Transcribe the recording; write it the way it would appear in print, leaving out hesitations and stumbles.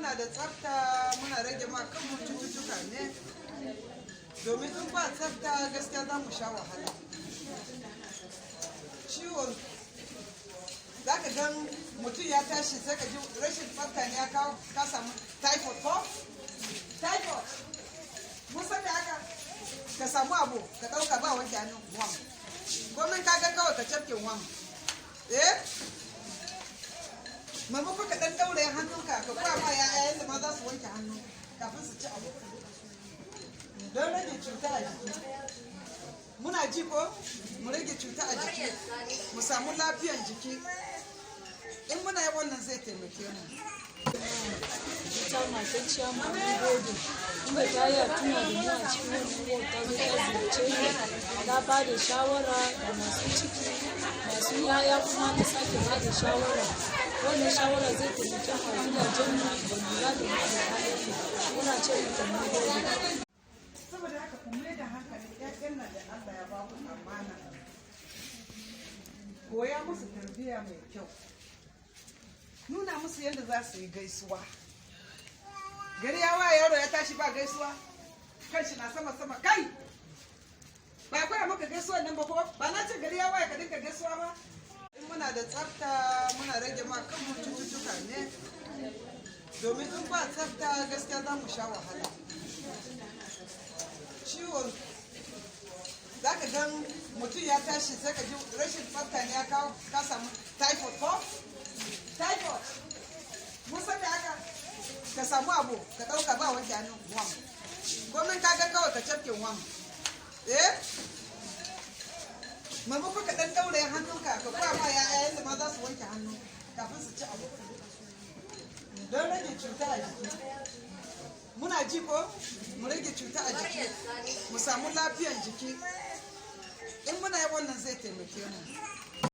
Muna da tsafta, muna rage ma kanmu cututtuka ne, domin in ba tsafta, gaskiya za mu sha wahala. Ciwon za ka gan mutum ya tashi, sai ka ji rashin tsafta ne ya kawo ka samu typhoid ko typhoid. Mun san da haka. Ka samu abu ka ɗauka, ba wanke hannu, wam komin ka ga kawai ka cafke wam. Eh, maimakon ka ɗan ɗaure hannunka, ka koya ma ya'ya yadda ma za su wanke hannu kafin su ci abu, don rage cuta a jiki. Muna ji ko? Mu rage cuta a jiki, mu samu lafiyan jiki. In muna yi wannan, zai taimake mu. Ita matan ciyaman, mun gode. Inda ta yi tuna da mu a cikin wannan ward, ta zo ta ziyarce mu, ta ba da shawara da masu ciki, masu yaya, kuma ta sake ba da shawara. Wannan shawara zai taimake mu a gidajen mu da lura da mu da 'ya'yanmu. Muna ce mata mun gode. Saboda haka, ku mai da hankali. Ƴaƴan nan da Allah ya ba ku amana, koya musu tarbiyya mai kyau, nuna musu yadda za su yi gaisuwa. Gari ya waye, yaro ya tashi ba gaisuwa, kanshi na sama sama. Kai, ba koya maka gaisuwan nan ba ko? Ba na ce gari ya waye ka dinga gaisuwa ba? In muna da tsafta, muna rage ma kanmu cututtuka ne, domin in ba tsafta, gaskiya za mu sha wahala. Ciwon za ka gan mutum ya tashi, sai ka ji rashin tsafta ne ya kawo ka samu typhoid ko typhoid. Mun san da haka. Ka samu abu ka ɗauka, ba wanke hannu, wam komin ka ga kawai ka cafke wam. Eh, maimakon ka ɗan ɗaure hannunka, ka koya ma ya'ya yadda ma za su wanke hannu kafin su ci abu, don rage cuta a jiki. Muna ji ko? Mu rage cuta a jiki, mu samu lafiyan jiki. In muna yi wannan, zai taimake mu.